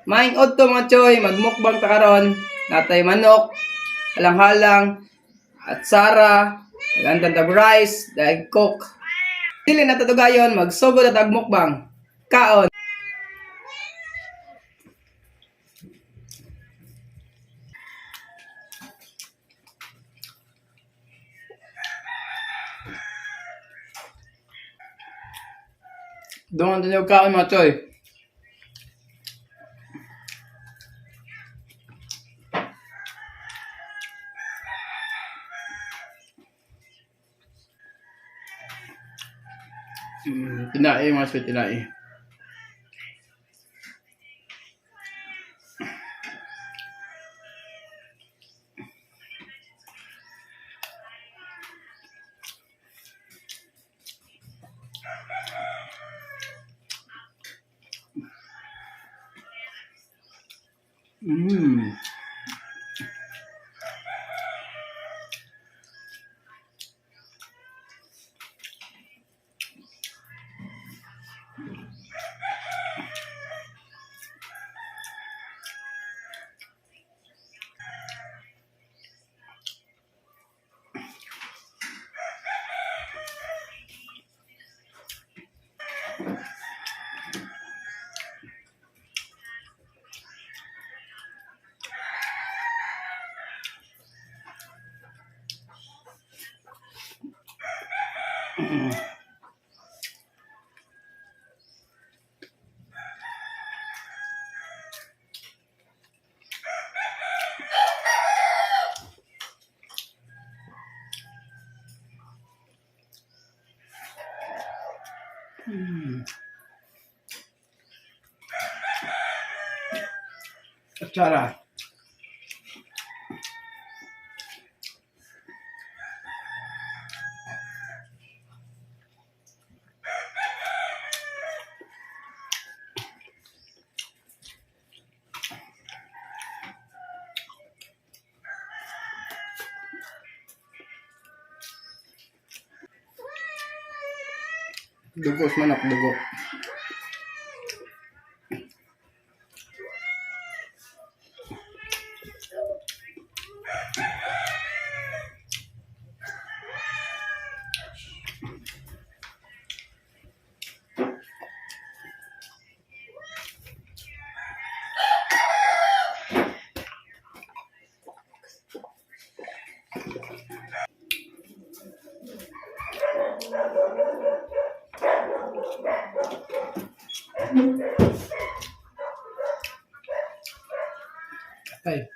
Maayong udto, mga choy, magmukbang ta karon. Naa tay manok, halang-halang, atsara, nag-andam tag rice, dahil coke. Dili na ta dugayon, magsugod na tag mukbang. Kaon! Dungan tayo kaon, mga choy. Tinai, mga sweet, tinai. Atsara. Dugo sa manok, dugo. Atay.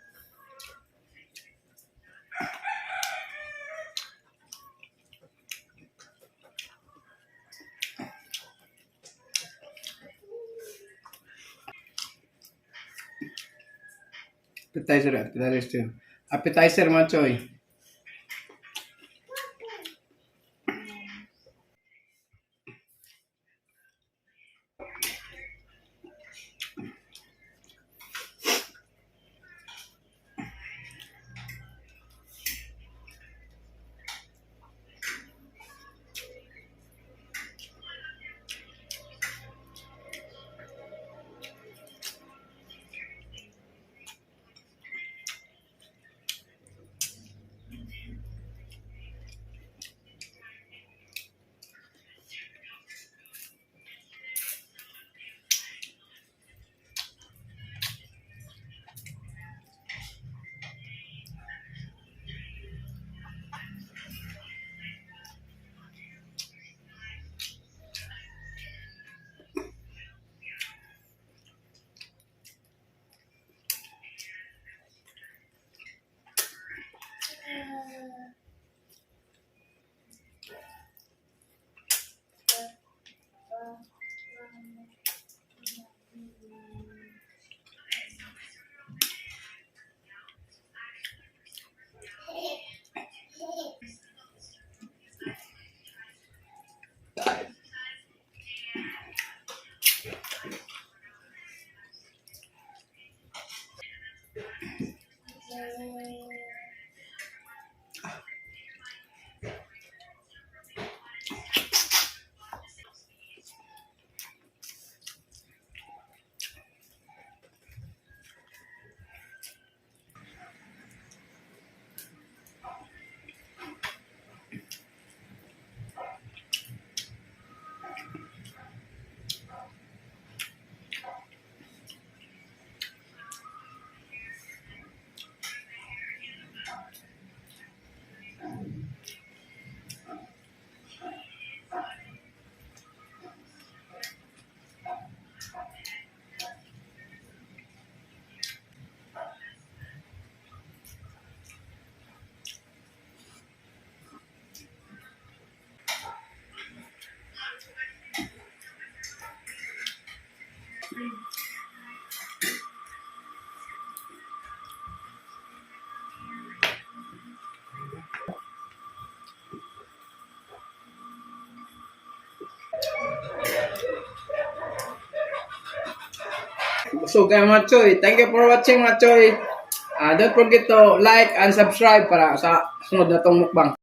Appetizer, appetizer. Appetizer, mga choy. Busog kayo, mga choy. Thank you for watching, mga choy. Don't forget to like and subscribe para sa sunod na tong mukbang.